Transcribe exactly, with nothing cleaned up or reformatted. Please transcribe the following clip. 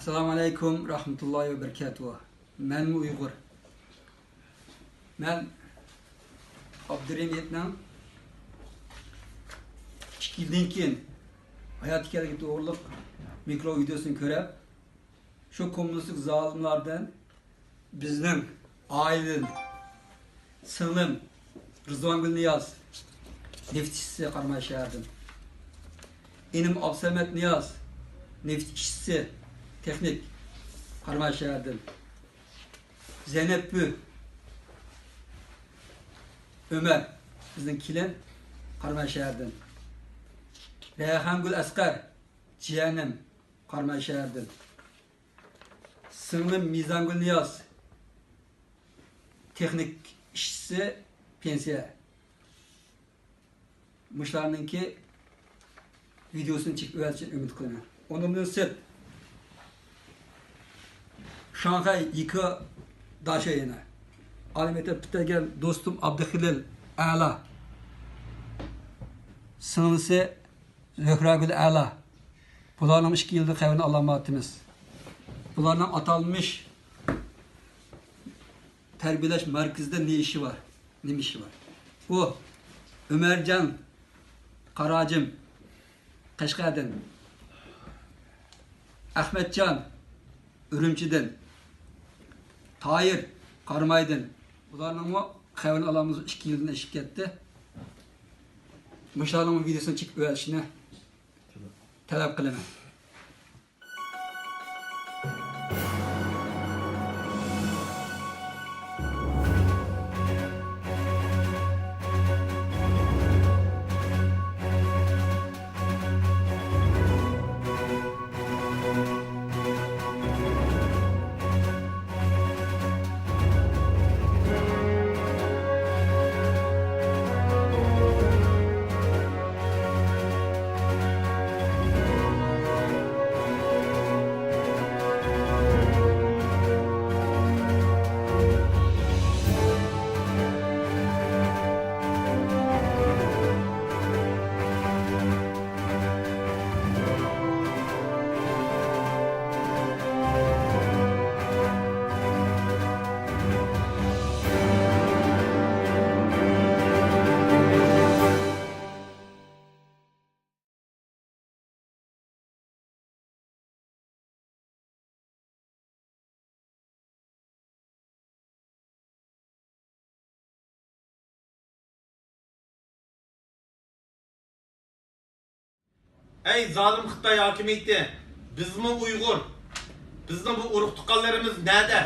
ئەسسالامۇ ئەلەيكۇم رەھمەتۇللاھى ۋە بەرىكاتۇھۇ. مەنمۇ ئۇيغۇر. مەن ئابدۇرېھىم ھېيتنىڭ ئىككى يىلدىن كېيىن ھايات ئىكەنلىكى توغرۇلۇق مىكرو ۋىدېئوسىنى كۆرۈپ، شۇ كوممۇنىستىك زالىملاردىن بىزنىڭ ئائىلىدىن سىڭلىم رىزۋانگۈل نىياز، نېفىت ئىشچىسى، قاراماي شەھەردىن. ئىنىم ئابسەمەت نىياز، نېفىت ئىشچىسى، تېخنىك، قاراماي شەھەردىن. زەينەپبۈ ئۆمەر، بىزنىڭ كېلىن، قاراماي شەھەردىن. رەيھانگۈل ئەسقەر، جىيەنىم، قاراماي شەھەردىن. سىڭلىم مىزانگۈل نىياز، تېخنىك ئىشچىسى، پېنسىيە. مۇشۇلارنىڭكى ۋىدېئوسىنى چېكىپ ئۆتۈشىنى ئۈمىد قىلىمەن. ئۇنىڭدىن سىرت، شاڭخەي يىكا داشۆيۈەنى ئالىي مەكتەپ پۈتتۈرگەن دوستۇم ئابدۇخېلىل ئەلا، سىڭلىسى زۆھرەگۈل ئەلا. بۇلارنىڭ ئىككى يىلدىن خەۋىرىنى ئالالمايۋاتىمىز. بۇلارنىڭ ئاتالمىش تەربىيەلەش مەركىزىدە نېمە ئىشى بار؟ نېمە ئىشى بار؟ بۇ ئۆمەرجان قاراجىم، قەشقەردىن. ئەخمەتجان، ئۈرۈمچىدىن. تاھىر، قارامايدىن. بۇلارنىڭمۇ خەۋىرىنى ئالالمىدۇق، ئىككى يىلدىن ئېشىپ كەتتى. مۇشۇلارنىڭمۇ ۋىدېئوسىنى چېكىپ ئۆتۈشىنى تەلەپ قىلىمەن. ئەي زالىم خىتاي ھاكىمىيىتى، بىزمۇ ئۇيغۇر. بىزنىڭ بۇ ئۇرۇق-تۇغقانلىرىمىز نەدە؟